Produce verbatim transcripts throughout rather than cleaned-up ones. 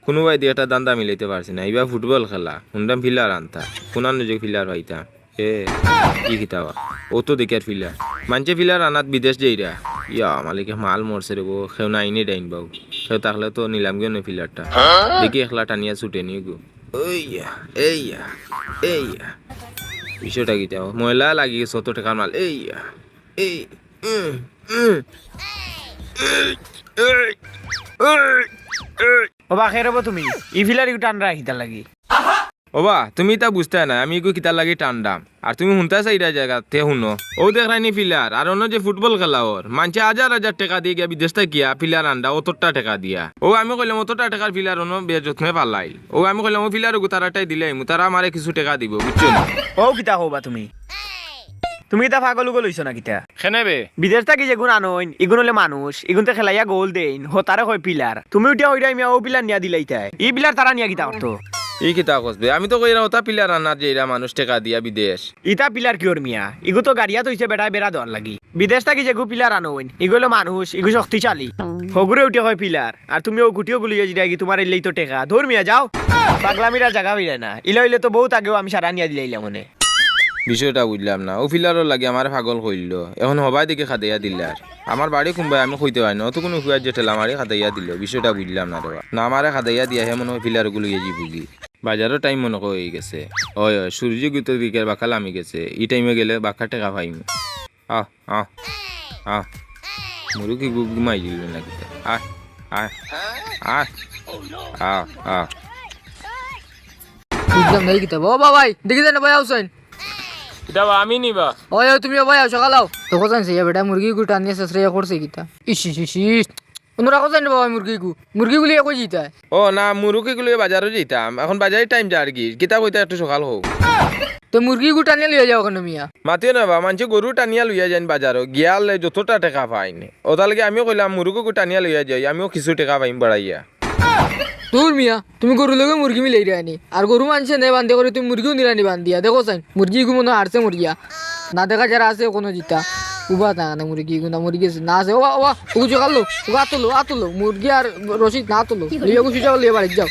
কুনুবায়দি একটা ধান্দা মিলাইতে পারছি না। ইবার ফুটবল খেলা, হুনরাম player আনতা, কুনান যে player পাইতাম। এ, ই কিতা বা? অউ তো দেখিয়ার player। মানষে player আনাত বিদেশ যাইরা। ইয়া, মালিকে মাল মরছে রে বো, কেউ নাইনি ডাইন বাউ। কেউ থাকলে তো নিলাম গিয়া নে player টা। দেখি একলা টানিয়া ছুটে নি গো। ওই ইয়া, এই ইয়া, এই ইয়া। বিষয়টা কিতা বা? ময়লা লাগি গেছে অত টেকার মাল। এই ইয়া, এই, উম, উম। এই, এই, এই, এই। ওবা, খেরবো তুমি? ই player ইগু টানরায় কিতার লাগি? ওবা, তুমি ইতা বুঝতায় নায়, আমি ইগু কিতার লাগি টানরাম। আর তুমি হুনতায় চাইরায় জাগাত, তে হুনো। অউ দেখরায়নি player, আর অনো যে ফুটবল খেলা অর, মানষে হাজার হাজার টেকা দিয়া গিয়া বিদেশ থাকি গিয়া player আনরা, অতটা টেকা দিয়া। অউ আমি কইলাম, অতটা টেকার player অনো বেযত্নে ফালাইল। অউ আমি কইলাম, অউ player অগু তারাটারে দিলাইমু, তারা আমারে কিছু টেকা দিবো, বুঝছো নি? অউ কিতা কও বা তুমি? তুমি কিতা পাগল উগল অইছো না কিতা? কেনে বে? বিদেশ থাকি যেগুন আনইন, ইগুন অইলে মানুষ, ইগুনতে খেলাইয়া গোল দেইন, হতারে কয় player। তুমি উঠিয়া কইরায় মিয়া অউ player নিয়া দিলাইতায়। ই player তারা নিয়া কিতা করতো? ই কিতা কস বে? আমি তো কইরাম অতা player আনাত যাইরা মানুষ টেকা দিয়া বিদেশ। ইতা player কিওর মিয়া? ইগু তো গাড়িয়াত অইছে বেটায় বেড়া দেওয়ার লাগি। বিদেশ থাকি যেগু player আনইন, ইগু অইলো মানুষ, ইগু শক্তিশালী। হগুরে উঠিয়া কয় player, আর তুমি অউ গুটিও গুলিয়ে জিরায়গি, তুমার ইল্লেই তো টেকা। ধুর মিয়া, যাও। পাগলামির আর জাগা পাইরায় না। ইলা অইলে তো বউত আগেউ আমি সারা নিয়া দিলাইলাম অনে। বিষয়টা বুঝলাম না। অউ player অর লাগি আমারে পাগল কইলো। অখন হবায় দেখি খেদাইয়া দিলার। আমার বাড়ি কুনবায় আমি কইতে পারি না। অত কুনু ফুয়ায় যে ঠেলা মারি খেদাইয়া দিলো। বিষয়টা বুঝলাম না রে বা। না আমারে খেদাইয়া দিয়া হে মনো অয় player অগু লইয়া যিবোগি। বাজারর time মনো অয় অইগেছে। অয়, অয়, সূর্য গুতো দিকের বাক্কা লামি গেছে। ই time-এ গেলে বাক্কা টেকা পাইমু। আহ, আহ, আহ। মুরুগি গু-, ঘুমাই গেল না কিতা? আহ, আহ, আহ, আহ, আহ। বুঝলাম না, ই কিতা বা? ও বাবাই, দেখি দেন ভাই আউছইন। ইটা বা আমি নি বা? ওই, ওই, তুমি ভাই আও, সকাল আও। তো কোথায় সে বেটা মুরগি গু টানিয়া শেষ রে করছে কিতা? ইস, ইস, ইস, ইস। অন্যরা কোথায় রে বাবা মুরগি গু? মুরগি গুলি একই জিতায়। ও না, মুরগি গুলি বাজারো যাইতাম। এখন বাজারে time যার কি? কিতা কইতা একটু সকাল হও। তো মুরগি গু টানিয়া লইয়া যাও কেনে মিয়া? মাতিও না বা, মানষে গরু টানিয়া লইয়া যাইন বাজারো। গিয়ালে যতটা টেকা পাইন। ওটার লাগি আমিও কইলাম মুরগি গু টানিয়া লইয়া যাই, আমিও কিছু টেকা পাইম বাড়াইয়া। দূর মিয়া, তুমি গরুর লগে মুরগি মিলাইরায় নি। আর গরু মানষে নে বান্ধে করি তুমি মুরগিও নিরায় নি বান্ধিয়া। দেখো চাইন, মুরগি গু মনো হারছে মরিয়া। না দেখা যারা আছে কোনো জিতা। উবা না, না মুরগি গু না মরি গেছে। না আছে, ওবা, ওবা, ওগু জোগাড় লো, ওগু আতো লো, আতো লো। মুরগি আর রশিদ না আতো লো। লইয়া গু সুজা লইয়া বাড়িত যাও।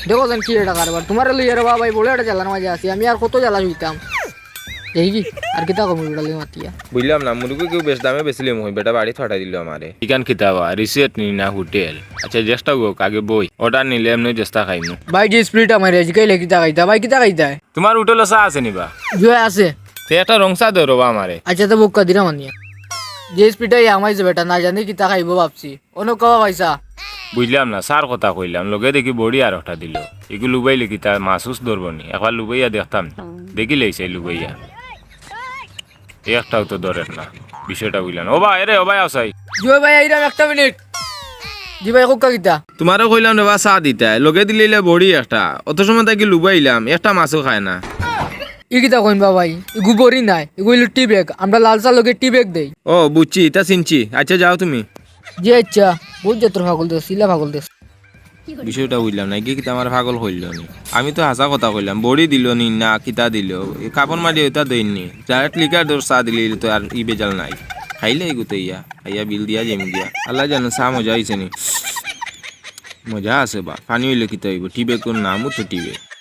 দেখো চাইন কি এটা কারবার। তুমারে লইয়া রে বাবা ভাই বড় একটা জ্বালার মাঝে আছি। আমি আর কত জ্বালা শুইতাম। এই কি? আর কিতা কম উড়ালে মাতিয়া? বুঝলাম না, মুরগি গু বেশ দামে বেচিলে মনে অয়, বেটা বাড়িত ফাটাই দিল আমারে। ইখান কিতা বা, resort নি না হোটেল? আচ্ছা, যেটা হোক, আগে বই। Order নিলে এমনে যেটা খাইমু। ভাই, যে স্প্রিট আমার আজকাল কিতা খাইতা? ভাই, কিতা খাইতা? তুমার হোটেলো চা আছে নি বা? জি, আছে। তে একটা রং চা দেও রে বা আমারে। আচ্ছা, তো বুক্কা দিরাম আনিয়া। যে স্প্রিটে আমাইছে বেটা, না জানি কিতা খাইবো ভাবছি। অনো কওয়া পয়সা। বুঝলাম না, চার কথা কইলাম, লগে দেখি বড়ি আর একটা দিল। ইগু লুবাইলে কিতা মাছ উছ ধরবো নি? একবার লুবাইয়া দেখতাম। দেখি লইছে লুবাইয়া। একটাও তো ধরের না। বিষয়টা বুঝলাম না। ও ভাই, এরে, ও ভাই, আও চাই। জি ভাই, আইরাম একটা মিনিট। জি ভাই, কউক্কা কিতা? তুমারে কইলাম রে বা চা দিতায়, লগে দিলাইলা বড়ি একটা। অত সময় থাকি লুবাইলাম, একটা মাছও খায় না। ই কিতা কইন বা ভাই? ইগু বড়ি নায়, ইগু অইলো tea bag। আমরা লাল চা লগে tea bag দেই। ও, বুঝছি, ইটা চিনছি। আচ্ছা, যাও তুমি। জি আচ্ছা, বহুত জাতর পাগল দেশ, ইলা পাগল দেশ। বিষয়টা বুঝলাম না, ইগু কিতা আমারে পাগল কইলো নি? আমি তো হাছা কথা কইলাম, বড়ি দিল নি না কিতা দিল, ই কাপড় মারি ওটা দেইন নি। Direct liquor দর চা দিলে তো আর ই বেজাল নাই। খাইলে ইগু তো ইয়া, আইয়া বিল দিয়া যাইমু গিয়া। আল্লায় জানে চা মজা অইছে নি। মজা আছে বা, পানি অইলে কিতা অইবো, tea bag অর নামও তো tea bag।